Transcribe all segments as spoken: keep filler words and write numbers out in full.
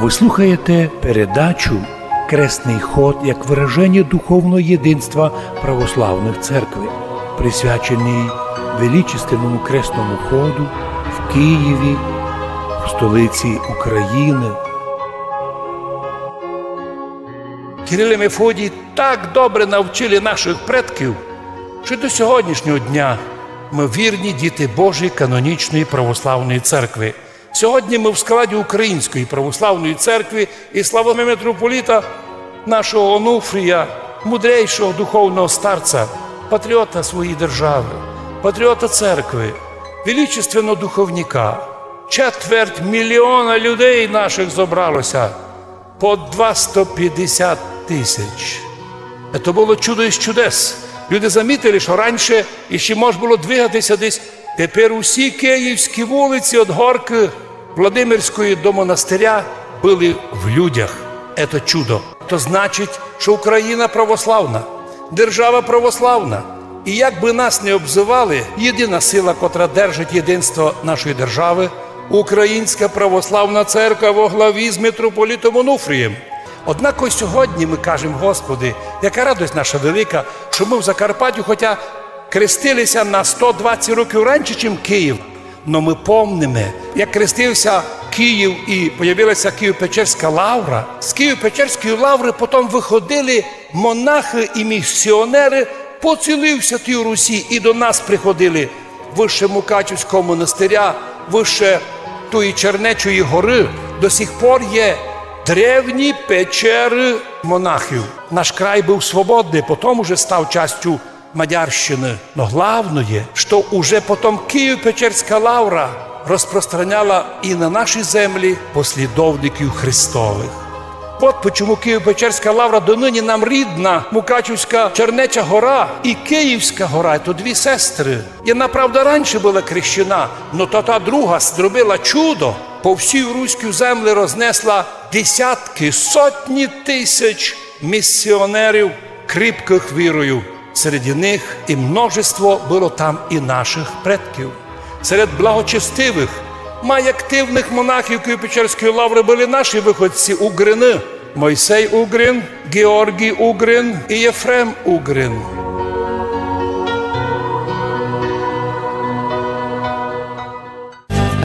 Вы слухаєте передачу «Кресный ход як выраженя духовного єдинства православных церкви», присвяченій величественному крестному ходу в Києві, в столиці України. Кирил і Мефодій так добре навчили нашых предків, што до сьогоднішнього дня мы вірні діти Божої канонічної православної церкви. Сьогодні мы в складі Української православної церкви і славиме митрополіта нашого Онуфрія, мудрейшого духовного старця, патріота своєї державы, патріота церкви, величественного духовника. Четверть мільйона людей нашых зобрало ся, по двасто пятдесят тисяч. Ето было чудо із чудес. Люди замітили, што раніше іщи мож было двигати ся десь. Тепер усі київські вулиці од горкы Владимирської до монастиря были в людях. Ето чудо. То значить, што Україна православна, держава православна. І як бы нас не обзывали, єдина сила, котра держить єдинство нашої державы, Українська православна церква во главі з митрополітом Онуфрієм. Однако й сьогодні мы кажем: Господи, яка радость наша велика, што мы в Закарпаттю, хотя крестили ся на сто двадцять років раніше, чим Київ, но мы помниме, як крестив ся Київ і появила ся Києво-Печерська лавра. З Києво-Печерської лавры потом выходили монахы і місіонеры по цілій всятій Русі і до нас приходили. Выше Мукачівського монастиря, выше тої Чернечої горы до сих пор є древні печеры монахів. Наш край быв свободный, потом уже став частю Мадярщины. Но главноє, што уже потом Києво-Печерська лавра розпространяла і на наші землі послідовників Христовых. От почому Києво-Печерська лавра доныні нам рідна, Мукачівська Чернеча гора і Київська гора, то дві сестры. І она, правда, раніше была крещена, но та, та друга зробила чудо. По всій руській землі рознесла десяткы, сотні тисяч місіонерів, кріпкых вірою. Серед них і множество было там і нашых предків. Серед благочестивых, май активных монахів Києво-Печерської лавры были наші выходці Угрины: Мойсей Угрин, Георгій Угрин і Єфрем Угрин.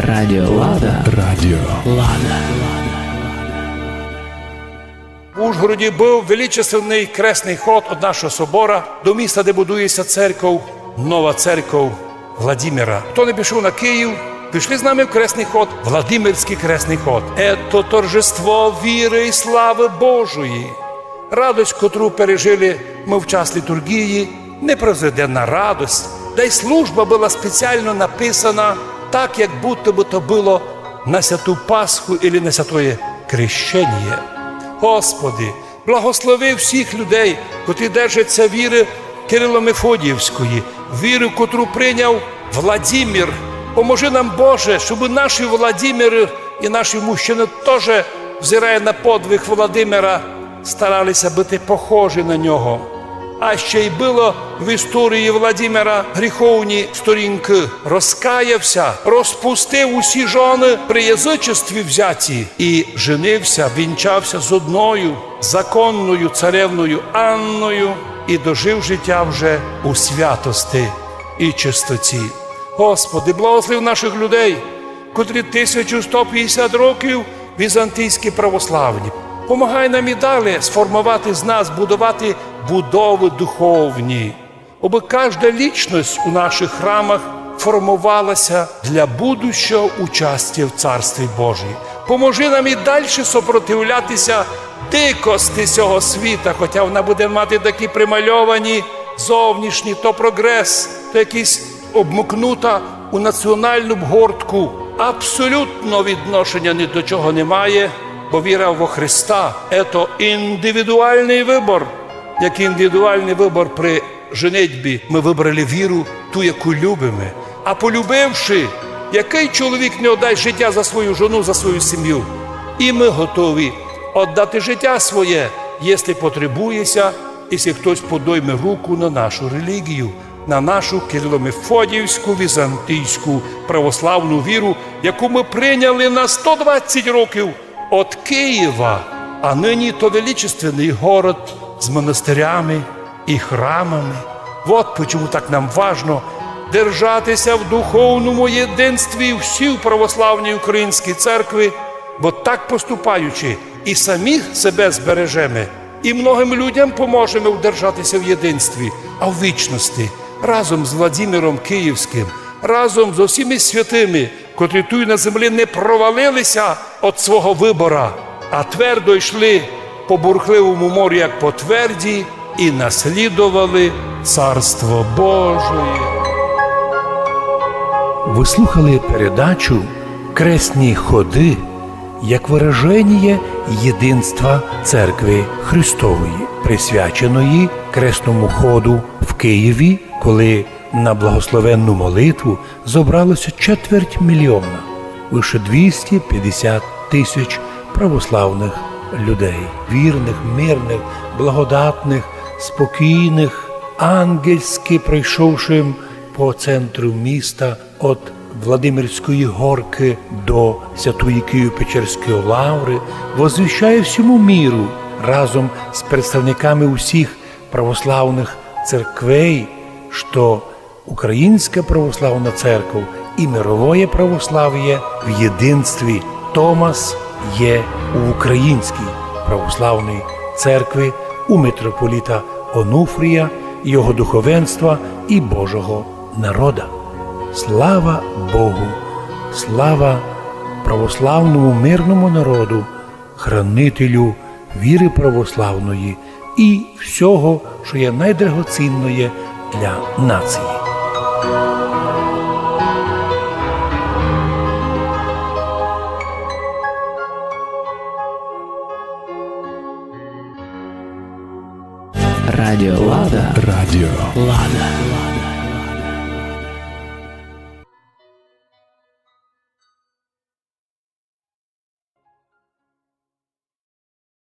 Радіо Лада. Радіо Лада. В Ужгороді быв величественный кресный ход од нашого собора до міста, де будує ся церков, нова церков Владимира. Хто не пішов на Київ, пішли з нами в кресный ход, Владимирськый кресный ход. Ето торжество віры і славы Божої. Радость, котру пережили мы в час літурґії, не произведена радость. Да й служба была спеціално написана так, як будто бы то было на Святу Пасху или на Святоє Крещеніє. Господи, благослови всіх людей, котрі держать ся віры Кирило-Мефодіївської, віры, котру прийняв Владимир. Поможи нам, Боже, щобы наші Владимиры і наші мужчины тоже, взирая на подвиг Владимира, старали ся быти похожі на нього. А ще й было в історії Владимира гріховні сторінкы. Розкаяв ся, розпустив усі жоны при язычестві взяті і женив ся, вінчав ся з одною законною царевною Анною і дожив життя вже у святости і чистоті. Господи, благослови нашых людей, котрі тисячу сто пятдесят років візантійські православні. Помагай нам і далі сформовати з нас, будовати будовы духовні, обы кажда лічность у нашых храмах формовала ся для будущого участя в Царстві Божій. Поможи нам і дальше сопротивляти ся дикости сього світа, хотя вона буде мати такі примальовані зовнішні, то прогрес, то якась обмукнута у націоналну обгортку, абсолютно відношеня ні до чого не має, бо віра во Христа — ето індивідуалный выбор. Як індивідуалный выбор при женитьбі, мы выбрали віру ту, яку любиме. А полюбивши, якый чоловік не оддасть життя за свою жону, за свою сім'ю? І мы готові оддати життя своє, єсли потребує ся, єсли хтось подойме руку на нашу релігію, на нашу кирило-мефодіївську візантійську православну віру, яку мы прийняли на сто двадцять років От Києва, а нині то величественный город з монастырями і храмами. Вот почему так нам важно держати ся в духовному єдинстві всій православній українській церкви, бо так поступаючи, і самі себе збережеме, і многым людям поможеме удержати ся в єдинстві, а в вічности, разом з Владимиром Київським, разом з усіма святыма, котрі туй на землі не провалили ся од свого выбора, а твердо йшли по бурхливому морю, як по твердій, і наслідовали Царство Божоє. Вы слухали передачу «Крестні ходы» як выраженіє єдинства Церкви Христової, присвяченої Кресному ходу в Києві, коли на благословенну молитву зобрало ся четверть мільйона, выше двісті пятдесят тисяч православных людей, вірных, мирных, благодатных, спокійных, ангельськи пройшовши по центру міста од Владимирської горкы до Святої Києво-Печерської лавры, возвіщає всьому міру разом з представниками усіх православных церквей, што Українська православна церков і мировоє православіє в єдинстві. Томас є у Українській православній церкви, у митрополита Онуфрія, його духовенства і Божого народа. Слава Богу! Слава православному мирному народу, хранителю віры православної і всього, што є найдрагоцінноє для нації. Радіо Лада. Радіо Лада.